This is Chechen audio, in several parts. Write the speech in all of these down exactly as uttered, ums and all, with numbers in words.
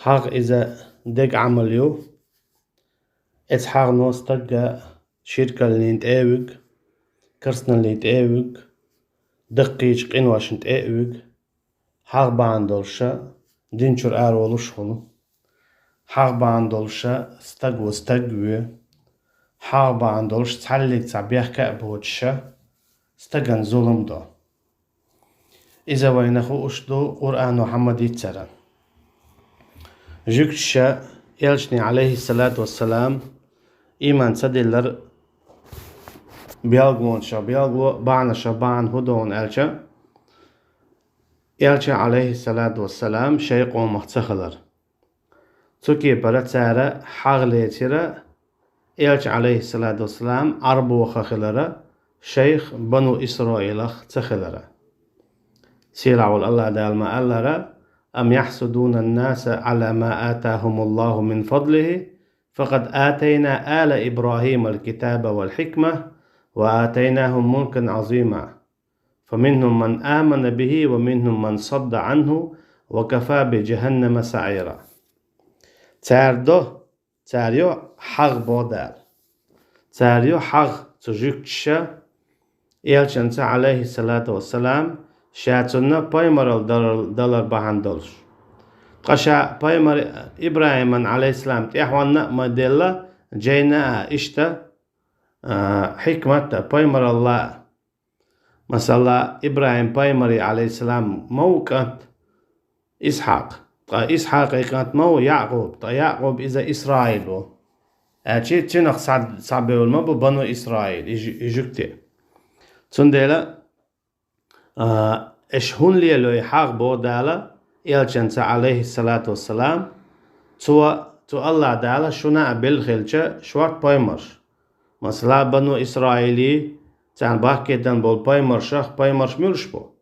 ХьагӀ иза дега Ӏамал ю. Эцу хьагӀно стагга ширкаллин тӀе а вуьгу, керстаналлин тӀе а вуьгу, даккхийчу къиношна тӀе а вуьгу. ХьагӀ бахьана долуша дин чуьра араволуш а хуьлу. ХьагӀ бахьана долуша стаг ву стаг вуьйцу. ХьагӀ бахьана долуш цхьаллиг цхьа бехк а боцуша стагана зулам до. Иза вайна хууш ду Къуръано хьан ма-дийццара. Жуьгташа элчане, Ӏалайхиссалату вассалам, ийман ца диллар белгалонаш белгало, бахьанаш бахьана хӀун ду аьлча, элча, Ӏалайхиссалату вассалам, шайн къомах ца хилар. Цу кепара цара хьагӀ лецира, элча, Ӏалайхиссалату вассалам, Ӏарбо хан хилара, шайх бану Исраилах ца хилара. Сийлахь волу АллахӀ Дала ма-аллара: «Ам яхьсудуна ан-наса Ӏала ма атахумуллаху мин фадлихи, факъад атайна ала ИбрахӀимал китаба вал хьикмата ва атайнахум мулкан Ӏазима». «Фаминхум ман амана бихи ва минхум ман садда Ӏанху ва кафа би жаханнама саӀира». Цара до, цара йо хьагӀ боху Дала. Цара йо хьагӀ цу жуьгташа, элчанца, Ӏалайхиссалату вассалам, ша цунна пайхамаралла далар, далар бахьана долуш. Ткъа ша пайхамар ИбрахӀиман, Ӏалайхиссалам, тӀаьхьенна а ма делла, жайна а иштта, а, хьикмат а, пайхамаралла а. Масала, ИбрахӀим пайхамаран, Ӏалайхиссалам, ма ву кӀант Исхьакъ, ткъа Исхьакъан кӀант ма ву Якъуб, ткъа Якъуб иза Исраил ву. Аьлча цуьнах схьа-, схьабевлла ма бу бану Исраил, и жу-, и жуьгти. Цундела, а, аша хӀунда лелайо хьагӀ боху Дала элчанца, Ӏалайхиссалату вассалам, цо, цу АллахӀ Дала шуна а белла хилча шорта пайхамарш. Масала, бану Исраилан, царна бахкийтина болу пайхамаршах пайхамарш муьлш бу?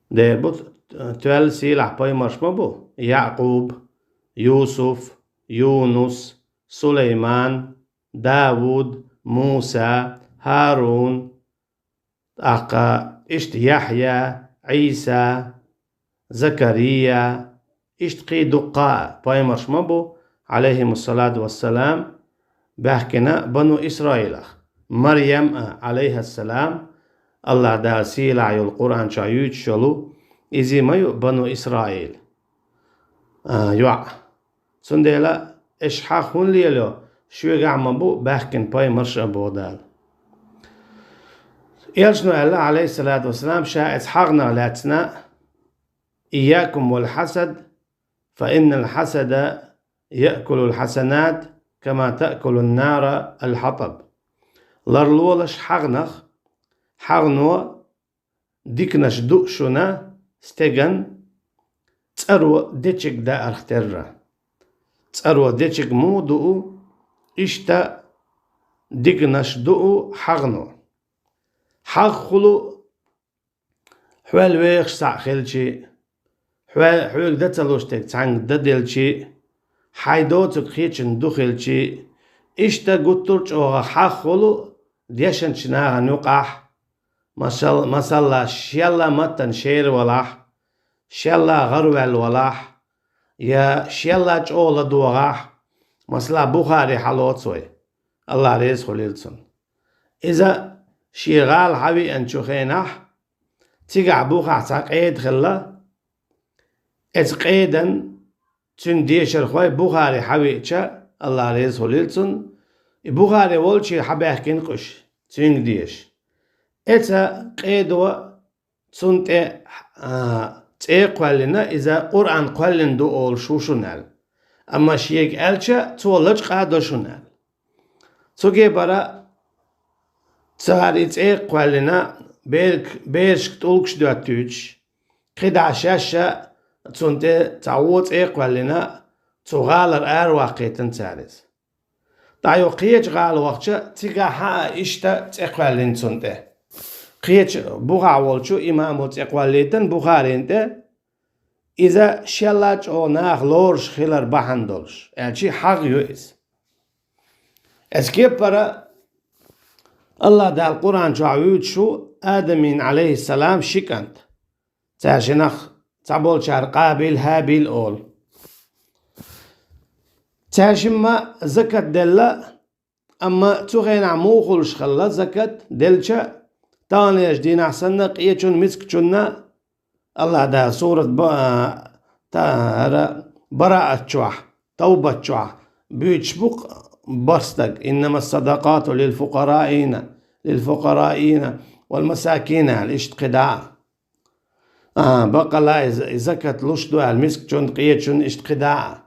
Дера бу, тоьлла сийлахь пайхамарш ма бу: Якъуб, Юсуф, Юнус, Сулайман, Дауд, Муса, ХӀарун, тӀаккха иштта Яхьъя, Ӏийса, Закария, иштта кхин дуккха а пайхамарш ма бу, Ӏалайхимуссалату вассалам, баьхкина бану Исраилах. Марьям а, Ӏалайхиссалам, АллахӀ Дала сийлахь йолу Къуръан чохь юьйцуш йолу, иза ма ю бану Исраил, а, йоӀ. Цундела аша хьагӀ хӀунда лелайо, шуьгахь ма бу баьхкина пайхамарш а боху Дала. Элчано аьлла, Ӏалайхиссалату вассалам, ша эцу хьагӀнах лаьцна: «Ийякум вал хьасад, фа иннал хьасада яъкулул хьасанат, кама таъкулун нара ал хьатаб». Ларлолаш хьагӀнах, хьагӀно диканаш ду шуна стеган цӀаро дечиг даарх терра. ЦӀаро дечиг муха ду, иштта диканаш ду хьагӀно. ХьагӀ хуьлу хьол вехаш цхьаъ хилчи, хьо-, хьоьга дан ца луш дерг цхьаьнга дан делчи, хьайн доцург кхечун ду хилчи, иштта гуттар а чӀогӀа хьагӀ хуьлу дешначу нахана юкъахь, масал-, масала, шелла маттана шера валахь, шелла гӀараваьлла валахь, я шелла чӀогӀа ладогӀахь, масала, Бухари хьалоцу вай, АллахӀ реза хуьлийла цунна. Иза шен гӀала хьавеанчу хенахь, цигахь бухахь цхьа къеда хилла, эцу къедан цуьнан дешархой Бухари хьавеача, АллахӀ реза хуьлийла цунна, и Бухари волчу хьабаьхкина къуьш, цуьнга деша. Эцу къедо цунна тӀе, а, цӀе а кхоьллина, иза Къуръан кхоьллина ду олуш ву шуна аьлла. Амма шега аьлча, цо лачкъа а до шуна аьлла. Цу кепара цара и цӀе а кхоьллина, берг-, берашка тӀулгаш доьттуьйтуш, кхидӀа шаьш а цунна тӀе цхьа вон цӀе а кхоьллина, цу гӀалара араваккхийтина цара иза. ДӀайо кхечу гӀала вахча, цигахь а иштта цӀе кхоьллина цунна тӀе. Кхечу бухахь волчу имамо цӀе кхоьллийтина Бухарина тӀе, иза шелла чӀогӀа наха лоруш хилар бахьана долуш, аьлчи хьагӀ ю иза. Эцу кепара АллахӀ Дала Къуръан чохь вуьйцуш ву Адамин, Ӏалайхиссалам, ши кӀант. Цаьршинах цхьаболчара Къабил, ХӀабил олу. Цаьшимма закат делла, амма цу хенахь муха хуьлуш хилла закат делча, таханлерчу дийнахь санна къечун, мискачунна, АллахӀ Дала сурат ба-, та-, ара, Бараат чохь, Тавбат чохь буьйцуш бу-кх бархӀ стаг: «Иннама садакату лил фукъараина, лил фукъараина вал масакина», аьлла, иштта кхидӀа а. А, баккъала и за-, и закат луш ду аьлла, мискачунна, къечунна, иштта кхидӀа а.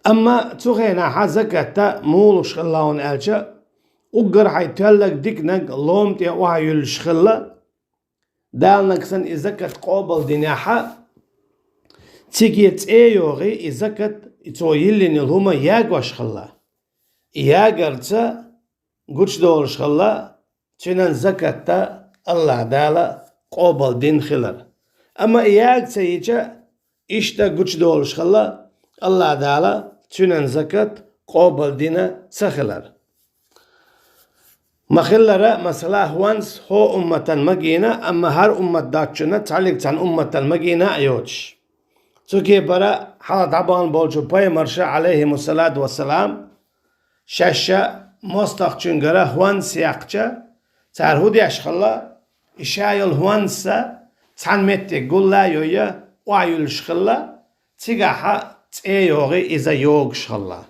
Амма цу хенахь закатта муха луш хилла хьуна аьлча, уггар хьайн тоьлларг, диканиг лома тӀе охьаюьллуш хилла, Далниг санна и закат къобалдинехь, цига цӀе йогӀий, и закат, и цо йиллина йолу хӀума ягош хилла. И ягарца гучудолуш хилла цуьнан закатта АллахӀ Дала къобалдина хилар. Амма и яга ца йича, иштта гучудолуш хилла АллахӀ Дала цуьнан закат къобалдина ца хилар. Ма-хиллара, масала, хӀонс хӀокху умматан магийна, амма хӀара уммат доцучунна цхьаьллиг цхьана умматан магийна а йоцуш. Цу кепара хьалха дӀабахана болчу пайхамарша, Ӏалайхимуссалату вассалам, шаьш-шаьш мостагӀчуьнгара хӀонс яьккхича, цара хӀун деш хилла, и ша йолу хӀонс цхьана меттиг гул а йой, охьаюьллуш хилла, цигахь цӀе йогӀий, иза йогуш хилла.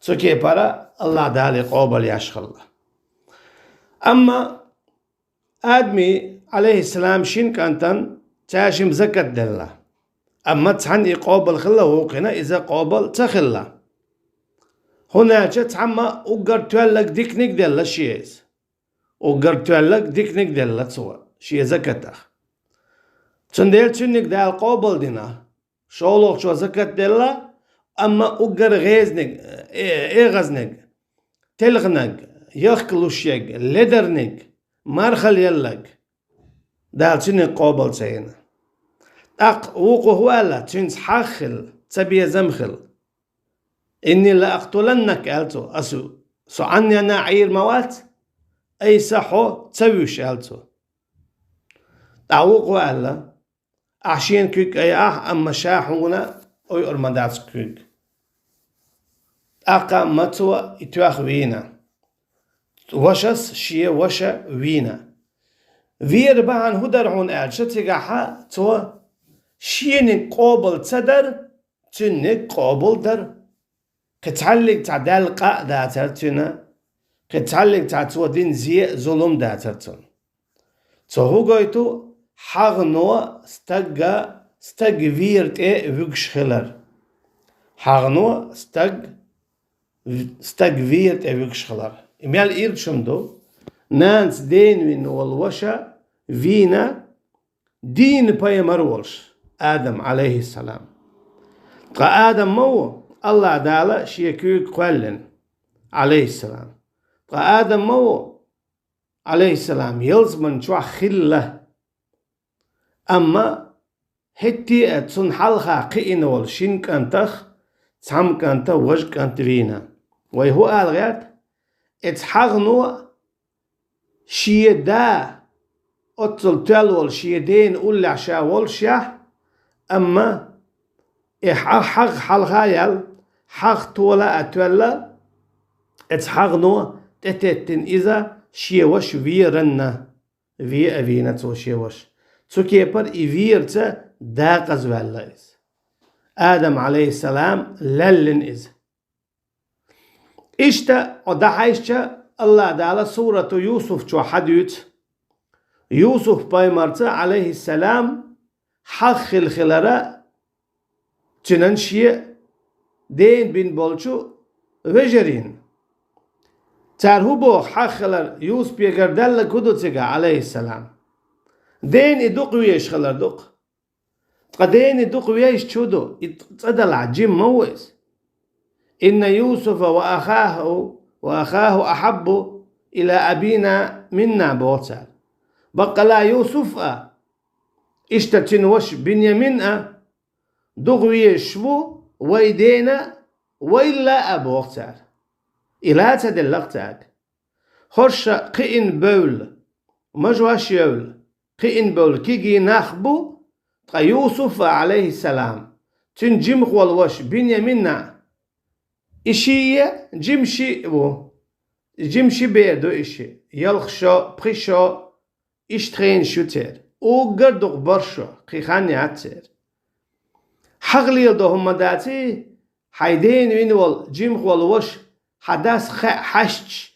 Цу кепара АллахӀ Дала и къобалъеш хилла. Амма Адами, Ӏалайхиссалам, шина кӀантана цаьшимма закат делла. Амма цхьанна и къобал хилла, вукхунна иза къобал ца хилла. ХӀунда аьлча цхьамма уггар тоьлларг, диканиг делла шен иза. Уггар тоьлларг, диканиг делла цо шен закатах. Цундела цуьнниг Дала къобалдина. ШолгӀачо закат делла, амма уггар гӀезаниг, э, эгӀазниг, телханиг, яхкалуш ерг, ледарниг, мархалла елларг, Дала цуьнниг къобал ца йина. ТӀаккха вукхо хӀун аьлла, цуьнца хьагӀ хилла, цабезам хилла. «Инни лаакътуланнак», аьлла цо, «аса, со Ӏанненна Ӏийр ма вац, айса хьо ца вуьйш», аьлла цо. ТӀаккха вукхо аьлла: «Ахь шена куьг айахь, амма ша хьуна ойур ма дац куьг». ТӀаккха амма цо и тоьхна вийна. Вашас шен ваша вийна. Вера бахьана хӀун дара хьуна аьлча, цигахь цо шениг къобал ца дара, цуьнниг къобал дара. Кхин цхьаьллиг цхьа даьлла къа а дацара цуьнан, кхин цхьаьллиг цхьа цо дина зе а, зулам а дацара цунна. Цо хӀун гойту? ХьагӀно стагга, стаг вера тӀе вуьгуш хилар. ХьагӀно стаг, стаг вера тӀе вуьгуш хилар. И мел ирча хӀума ду? Нанас дена вина волу ваша вийна, дийна пайхамар волуш, Адам, Ӏалайхиссалам. Ткъа Адам ма ву, АллахӀ Дала шен куьйга кхоьллина, Ӏалайхиссалам. Ткъа Адам ма ву, Ӏалайхиссалам, ялсамани чохь хилла. Амма хӀетте а цунна хьалха кхиъна волу шина кӀантах цхьамма кӀанта важа кӀант вийна. Вай хӀун ала гӀерта? Эцу хьагӀно шен да, оццул тоьлла волу шен дена уллехь ша волушехь, амма и хьа-, хьагӀ хьалха яьлла, хьагӀ тола а тоьлла, эцу хьагӀно тӀететтина иза шен ваша веранна, ве а вийна цо шен ваша. Цу кепара и вераца дакъазваьлла иза. Адам, Ӏалайхиссалам, лаьллина иза. Иштта, хьо дӀахьаьжча, АллахӀ Дала сурату Юсуф чохь хьадуьйцу. Юсуф-пайхамарца, Ӏалайхиссалам, хьагӀ хилла хилара цуьнан шен дена бина болчу вежарийн. Цара хӀун боху хьагӀ хилар Юсупегара даьлларг хӀун ду цигахь, Ӏалайхиссалам? Дена и дукха везаш хилар ду-кх. Ткъа дена и дукха везаш хӀун ду, и цӀа далахь, жима ма ву иза. «Инна Юсуфа ва ахаху, ва ахаху ахьаббу ила абина минна», боху цара. Баккъала Юсуф а, иштта цуьнан ваша Бинъямин а дукха везаш ву вай дена, вайл а, боху цара. Ила ца делла-кх цаьрга. ХӀорш а кхиъна бевлла, мажош а евлла, кхиъна бевлла кегий нах бу, ткъа Юсуф а, Ӏалайхиссалам, цуьнан жимах волу ваша Бинъямин а, и шиъ а, жима шиъ а ву. Жима ши бер ду и шиъ. Ялх шо, пхи шо, иштта хенаш ю церан. Уггар а дукха бархӀ шо, кхин хан яц церан. ХьагӀ леладо хӀума ма даций, хьайн дена вина волу, жимах волу ваша, хьан дас хаа хьаьжча,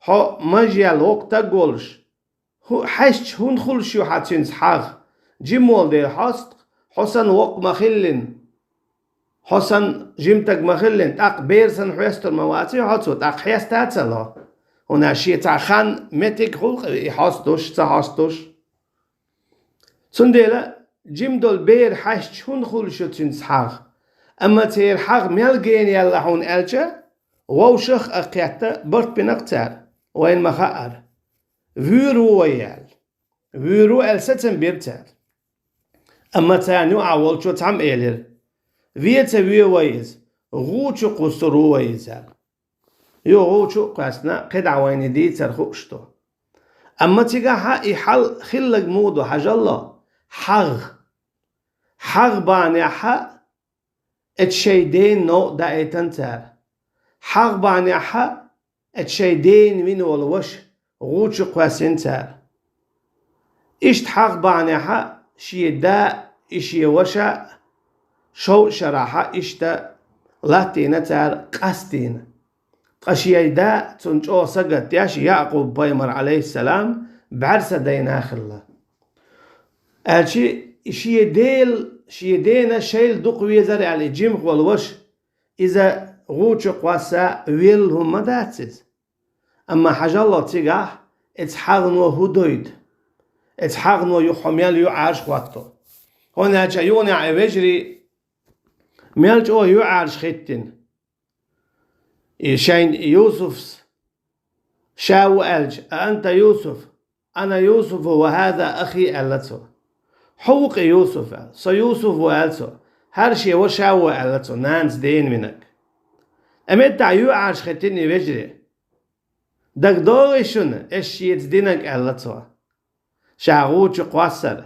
хьо маж яьлла воккха стаг волуш, хӀу-, хьаьжча, хӀунда хуьлуш ю хьан цуьнца хьагӀ? Жима волу дела хьоста, хьо санна воккха ма хиллина. Хьо санна жима стаг ма хиллина, тӀаккха бер санна хьоьстур ма ваций хьо цо, тӀаккха хьеста а ца ло. ХӀунда аьлча шен цхьа хан, меттиг хуьлу-кх и хьостуш, ца хьостуш. Цундела жима долу бер хьаьжча, хӀунда хуьлуш ю цуьнца хьагӀ? Амма церан хьагӀ мел гена яьлла хьуна аьлча, вовшах а кхетта, барт бина-кх цара, вайна ма хаъара. Вуьйр ву вай аьлла. Вуьйр ву аьлла, сацам бира цара. Амма царна юкъахь волчо цхьамма элира: «Вен ца вуьй вай иза, гӀу чу кхуссур ву вай иза», – аьлла. Юха гӀу чу а кхоьссина, кхидӀа вайна и дийцар хууш ду. Амма цигахь и хьал хилларг муха ду, хьажал ло? ХьагӀ. ХьагӀ бахьанехь а оцу шайн дена новкъа даийтина цара. ХьагӀ бахьанехь а оцу шайн дена вина волу ваша гӀу чу кхоьссина цара. Иштта хьагӀ бахьанехь а шен да а, и шен ваша а шовзткъа шарахь а иштта латтийна цара къастийна. Ткъа шен да, цунна чӀогӀа сагатдеш, Якъуб-пайхамар, Ӏалайхиссалам, бӀаьрса дайна хилла. Аьлча, шен дела, шен дена шайла дукха везара аьлла, и жимах волу ваша, иза гӀу чу кхосса велла хӀума ма дац иза. Амма хьажал ло цигахь, оцу хьагӀано хӀун дойту? Оцу хьагӀано юха хьо мел юьӀарш хӀотто? ХӀунда аьлча юханехь и вежарий мел чӀогӀа юьӀарш хӀиттина. И шайна Юсуфс ша ву аьлча: «А анта Юсуф? Ана Юсуфу ва хаза ахи», – аьлла цо. «Хьо ву-кх и Юсуф», – аьлла. «Со Юсуф ву», – аьлла цо. «ХӀара шен ваша ву», – аьлла цо, нанас дена винарг. Амма меттахь юьӀарш хӀиттина и вежарий. «ДагадогӀий шуна, ас шеца динарг?» – аьлла цо. Ша гӀу чу кхоссар,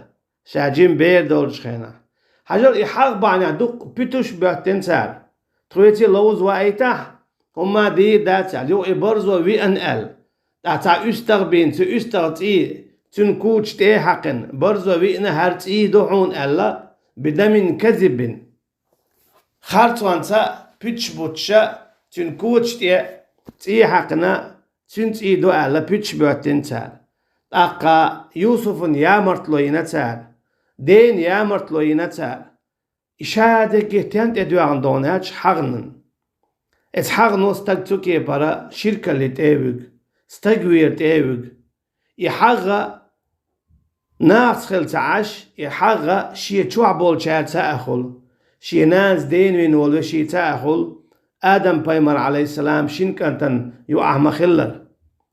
ша жима бер долчу хенахь. Хьажал, и хьагӀ бахьанехь дуккха пуьтуш а боьттина цара. Тхоьца ловза ваийтахь, хӀумма дийр дац аьлла, юха и барзо виъна аьлла. ТӀаккха цхьа уьстагӀ бина, цу уьстагӀан цӀий цуьнан куча тӀе а хьаькхина, барзо виъна, хӀара цӀий ду хьуна аьлла, бидамин казибин. Харцонца пуьтуш буттуш а, цуьнан куча тӀе цӀий хьаькхина, цуьнан цӀий ду аьлла, пуьтуш боьттина цара. ТӀаккха Юсуфан ямартло йина цара, дена ямартло йина цара. И ша дерриге стенна тӀедоьгӀна ду аьлча хьагӀнан. Оцу хьагӀано стаг цу кепара ширкаллин тӀе а вуьгу, стаг вер тӀе а вуьгу. И хьагӀ нахаца хилла ца Ӏаш, и хьагӀ шен чохь болчаьрца а хуьлу, шен нанас дена вина волу вешица а хуьлу, Адам-пайхамар, Ӏалайхиссалам, шина кӀантана юкъахь ма-хиллара,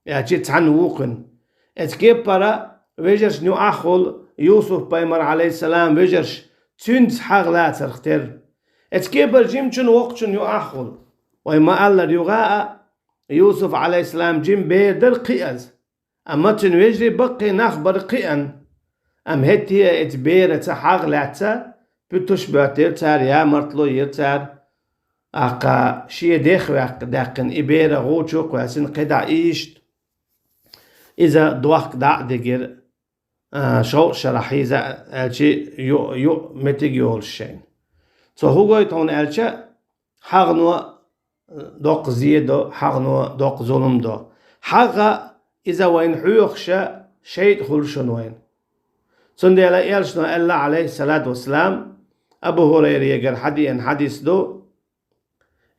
аьлча цхьаьна вукхуьнан. Оцу кепара вежаршна юкъахь а хуьлу Юсуф-пайхамар, Ӏалайхиссалам, вежарша цуьнца хьагӀ лацарх терра. Оцу кепара жимачун, воккхачун юкъахь а хуьлу. Вай ма-аллара, юха а Юсуф, Ӏалайхиссалам, жима бер дара кхиаза. Амма цуьнан вежарий баккхий нах бара кхиъна. Амма хӀетте а оцу бераца хьагӀ лаьцна, пуьтуш а боьттира цара, ямартло йира цара. ТӀаккха шен дех ваьккха даьккхина, и бер а гӀу чу а кхоьссина, кхидӀа иштта иза дохка дӀа а дигира, а, шовзткъа шарахь хьийза а, аьлча, ю-, юкъ меттиг йолуш шайна. Цо хӀун гойту хьуна аьлча, хьагӀано доккха зе до, хьагӀано доккха зулам до. ХьагӀ иза вайна хьоьхуш а шайтӀа хуьлу шуна вайна. Цундела элчано аьлла, Ӏалайхиссалату вассалам, Абу ХӀурайрегара хьадеана хьадис ду: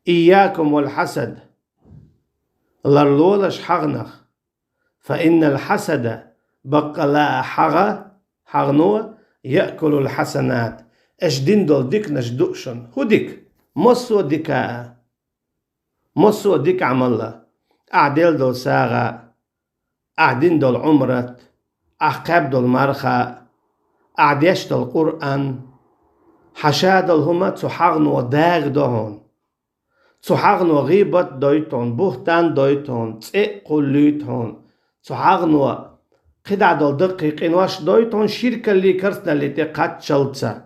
«Ийякум вал хьасад». Ларлолаш хьагӀнах. «Фа иннал хьасада», баккъала а хьагӀ, хьагӀно, «яъкулул хьасанат», аша дина долу диканаш ду шуна. ХӀун дика? Массо а дика а. Массо а дика Ӏамал а. Ахь делла долу сагӀа, ахь дина долу Ӏумрат, ахь кхаьбна долу марха, ахь деш долу Къуръан, хьан ша долу хӀума цу хьагӀно дагадо хьуна. Цу хьагӀно гӀийбат а дойту хьуна, бухӀтан а дойту хьуна, цӀе а кхуллуьйту хьуна. Цу хьагӀно кхидӀа долу даккхий къинош а дойту хьуна, ширкаллий, керстаналлий тӀе кхаччалца.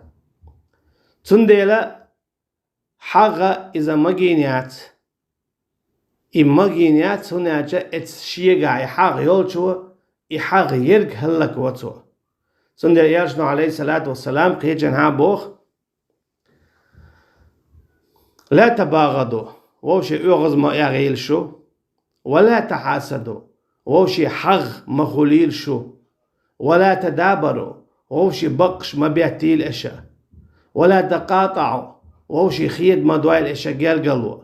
Цундела ХьагӀ иза магийна яц. И магийна яц, хӀунда аьлча эцу шегахь и хьагӀ йолчо, и хьагӀ ерг хӀаллакву цо. Цундела Элчано, Ӏалайхиссалату вассалам, кхечанхьа боху: «لا تباغضوا», вовшийн оьгӀаз ма эгӀийла шу, «ولا تحاسدوا», вовшийн хьагӀ ма хуьлийла шу, «ولا تدابروا», вовшийн баккъаш ма беттийла аша, «ولا تقاطعوا», вовшийн хеда ма дойла аша гергарло.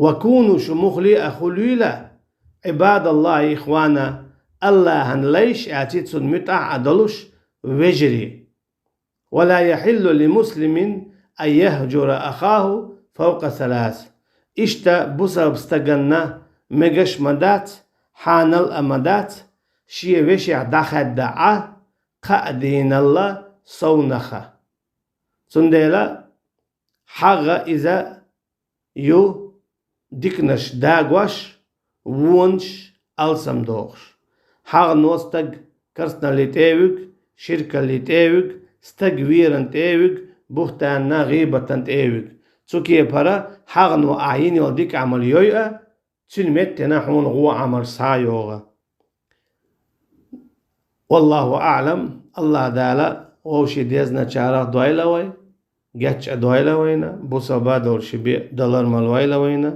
«وكونوا», шу муххале а хуьлийла, «عباد الله إخوانا», АллахӀан лайш а, цуьнан муьтӀахь а долуш, вежарий. «ولا يحل لمسلم أن يهجر أخاه فوق ثلاث». Иштта бусалба стаганна мегаш а ма дац, хьанал а ма дац, шен вешех дӀахаьдда Ӏа кхаа дийнал совнаха. Цундела хьагӀ иза ю диканаш дагош, вонаш алсамдохуш. ХьагӀо стаг керстаналлин тӀе а вуьгу, ширкаллин тӀе а вуьгу, стаг веран тӀе а вуьгу, бухӀтанна, гӀийбатан тӀе а вуьгу. Цу кепара хьагӀо ахь йина йолу дика Ӏамал йойу а, цуьнан меттана хьуна гӀо Ӏамалш схьа а йогӀу. Валлаху аӀлам, АллахӀ Дала вовшийн дезначарах дойла вай, гечдойла вайна, бусалба долуш бен далар ма лойла вайна,